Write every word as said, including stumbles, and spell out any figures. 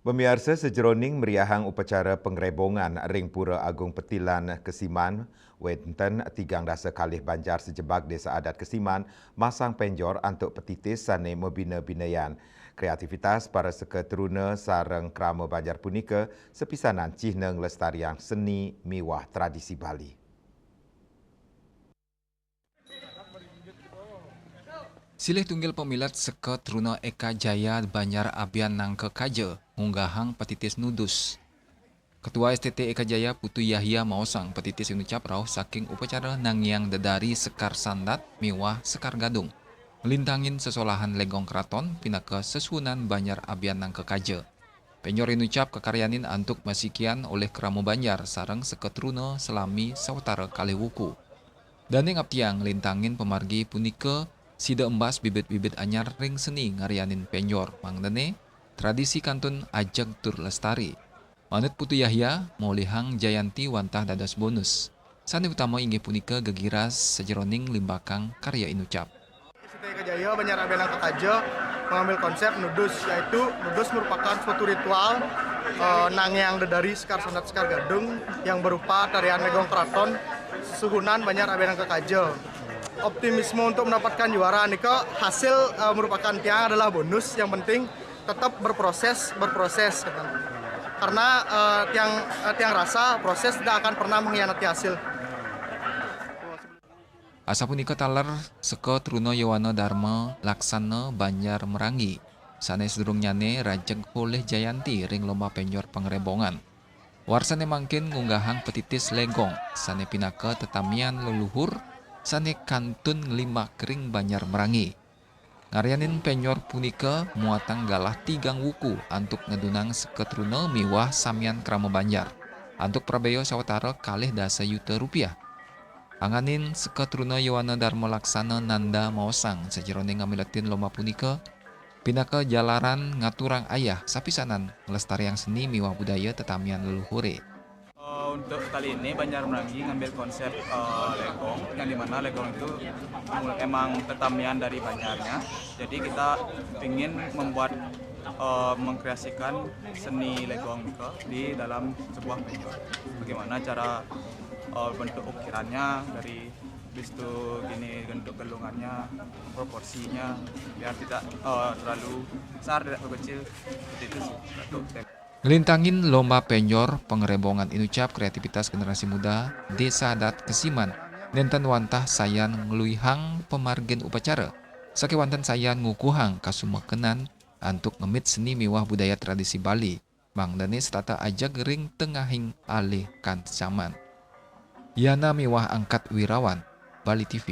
Pamiarsa, sajeroning meriahang upacara pangrebongan ring Pura Agung Petilan Kesiman, wenten tigang dasa kalih banjar sejebag Desa Adat Kesiman masang penjor antuk petitis sane mabina-binayan. Kreativitas para seka truna sareng krama banjar punika sapisanan cihna nglestariang seni miwah tradisi Bali. Silih tunggil pamilet seka truna Eka Jaya Banjar Abian Nangka Kaja ngunggahang petitis nudus. Ketua S T T Eka Jaya Putu Yahya maosang petitis inucap rauh saking upacara nangiang dedari Sekar Sandat miwah Sekar Gadung. Nglintangin sesolahan Legong Kraton pinaka sesuhunan Banjar Abian Nangka Kaja. Penjor inucap kakaryanin antuk masikian olih krama banjar sareng seka truna salami sawatara kalih wuku. Dane ngaptiang nglintangin pamargi punika sida embas bibit-bibit anyar ring seni ngaryanin penjor, mangdane tradisi kantun ajeg tur lestari. Manut Putu Yahya, molihang jayanti wantah dados bonus. Sane utama inggih punika gegiras sajeroning limbakang karya inucap. S T K Jaya Banjar Abian Nangka Kaja mengambil konsep nudus, yaitu nudus merupakan suatu ritual eh, nangiang dedari Sekar Sandat Sekar Gadung yang berupa tarian Legong Kraton sesuhunan Banjar Abian Nangka Kaja. Optimisme untuk mendapatkan juara nika hasil eh, merupakan tiang adalah bonus, yang penting tetap berproses, berproses, gitu. Karena eh, tiang eh, tiang rasa proses tidak akan pernah mengkhianati hasil. Asapunika taler seka Truna Yowana Dharma Laksana Banjar Meranggi, sane sadurungnyane rajeg polih jayanti ring lomba penjor pangrebongan. Warsane mangkin ngunggahang petitis legong sane pinaka tetamian leluhur sane kantun nglimbak ring Banjar Meranggi. Ngaryanin penjor punika muatang galah tigang wuku antuk ngedunang seka truna miwah samian krama banjar antuk prabea sawatara kalih dasa yuta rupiah. Anganin seka truna Yowana Dharma Laksana Nanda maosang sajeroning ngamiletin lomba punika pinaka jalaran ngaturang ayah sapisanan nglestariang seni miwah budaya tetamian leluhure. Eh, untuk kali ini Banjar Meranggi ngambil konsep eh, legong, yang dimana legong itu mul- emang tetamian dari Banjarnya. Jadi kita ingin membuat eh, mengkreasikan seni legong itu di dalam sebuah penjor. Bagaimana cara eh, bentuk ukirannya dari bis itu gini bentuk gelungannya, proporsinya biar tidak eh, terlalu besar, tidak terlalu kecil, seperti itu sih. Untuk tem- Nglintangin lomba penjor pangrebongan inucap kreativitas generasi muda Desa Adat Kesiman nenten wantah sayan ngluihang pamargin upacara, sakewanten sayan ngukuhang kasumekenan antuk ngemit seni miwah budaya tradisi Bali, mangdane setata ajeg ring tengahing alih kancaman. Yana miwah Angkat Wirawan, Bali T V.